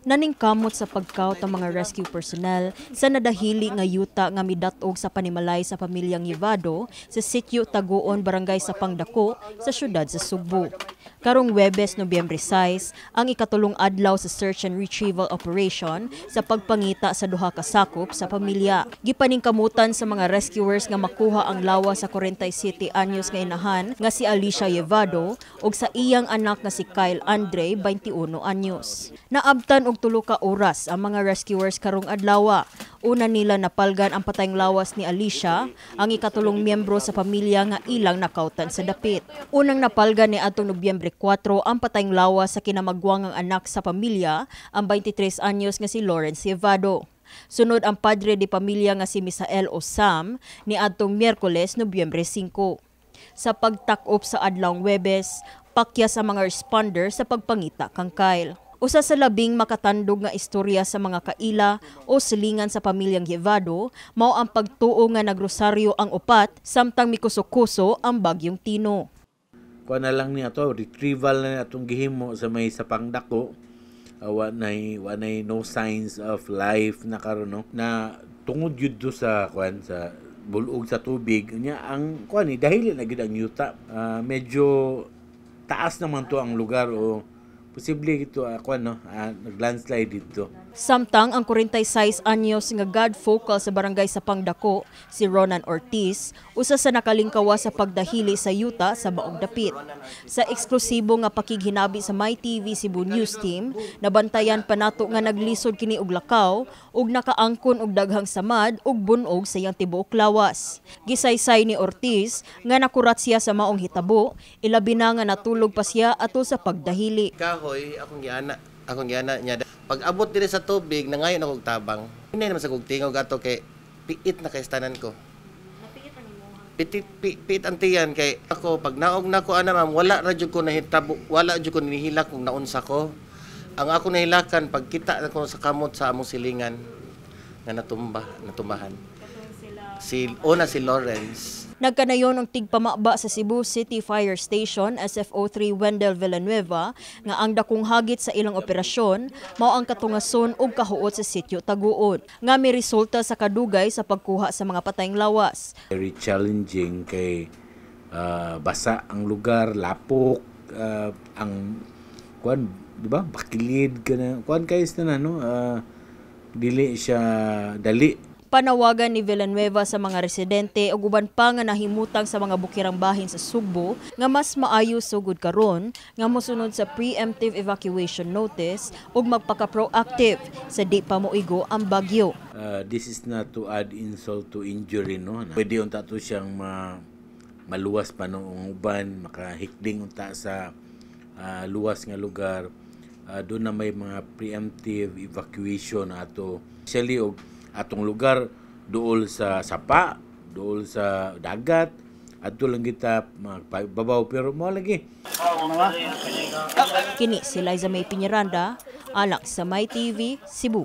Naningkamot sa pagkawat ang mga rescue personnel sa nadahili nga yuta nga midat-og sa panimalay sa pamilyang Llevado sa Sitio Taguon, Barangay Sapang Dako sa syudad sa Sugbo. Karong Webes, Nobyembre 6, ang ikatulong adlaw sa search and retrieval operation sa pagpangita sa duha ka sakop sa pamilya. Gipaningkamutan sa mga rescuers nga makuha ang lawas sa 47 anyos nga inahan nga si Alicia Llevado ug sa iyang anak nga si Kyle Andre, 21 anyos. Naabtan og 3 ka oras ang mga rescuers karong adlaw. Una nila napalgan ang patayng lawas ni Alicia, ang ikatulong miyembro sa pamilya nga ilang nakautan sa dapit. Unang napalgan ni atong Nobyembre 4 ang patayng lawas sa kinamagwangang anak sa pamilya, ang 23 anyos nga si Lawrence Llevado. Sunod ang padre de pamilya nga si Misael o Sam ni adtong Miyerkules, Nobyembre 5. Sa pagtakop sa adlawng Webes, pakyas ang mga responder sa pagpangita kang Kyle. Usa sa labing makatandog nga istorya sa mga kaila o silingan sa pamilyang Llevado mao ang pagtuo nga nagrosaryo ang upat samtang mikuso-kuso ang bagyong Tino. Kuha na lang niya to, retrieval na niya atong gihimo sa may Sapang Dako. Wa nay no signs of life na karon, no, na tungod yun do sa kuan, sa bulog sa tubig nya. Ang kuan ni dahil na gid ang yuta. Medyo taas naman to ang lugar o posible ito kuan, no, nag-landslide dito. Samtang ang 46 anyos nga God focal sa Barangay Sapang Dako, si Ronan Ortiz, usa sa nakalingkawa sa pagdahili sa yuta sa maong dapit. Sa eksklusibo nga pakighinabi sa MyTV Cebu News Team, nabantayan pa nato nga naglisod kini og lakaw ug nakaangkon og daghang samad ug bunog sa iyang tibuok lawas. Gisaysay ni Ortiz nga nakurat siya sa maong hitabo, ilabi na nga natulog pa siya atol sa pagdahili. Kahoy akong giana niya. Pag abot diri sa tubig, nangayon ako og tabang. Hindi naman sa kog tingog ato kay piit na kay tanan ko. Pitit piit ang tiyan kay ako pag naog nako ana, ma'am, wala ra jud ko nahitabo, wala jud ko nihilak kung naunsa ko. Ang ako nahilakan pagkita nako sa kamot sa among silingan nga natumba, natumbahan. Si una si Lawrence. Nagkanayon ang tigpamaba sa Cebu City Fire Station SFO3 Wendell Villanueva nga ang dakong hagit sa ilang operasyon mao ang katungason ug kahuot sa Sitio Taguon nga may resulta sa kadugay sa pagkuha sa mga patayng lawas. Very challenging kay basa ang lugar, lapok, ang kuan, di ba? Bakilid ka na. Kuan kay na, no? Dili siya dali. Panawagan ni Villanueva sa mga residente ug uban pa nga nahimutang sa mga bukirang bahin sa Sugbo nga mas maayo sugod karon nga mosunod sa preemptive evacuation notice ug magpaka-proactive sa di pa moigo ang bagyo. This is not to add insult to injury, no? Pwede unta to siyang maluwas pa, no, ang uban makahikding unta sa luwas nga lugar. Doon na may mga preemptive evacuation ato. Especially og atong lugar duol sa sapa, duol sa dagat, adto lang kita magbabaw pero mo lagi. Kini si Liza May Piñaranda, alang sa My TV, Cebu.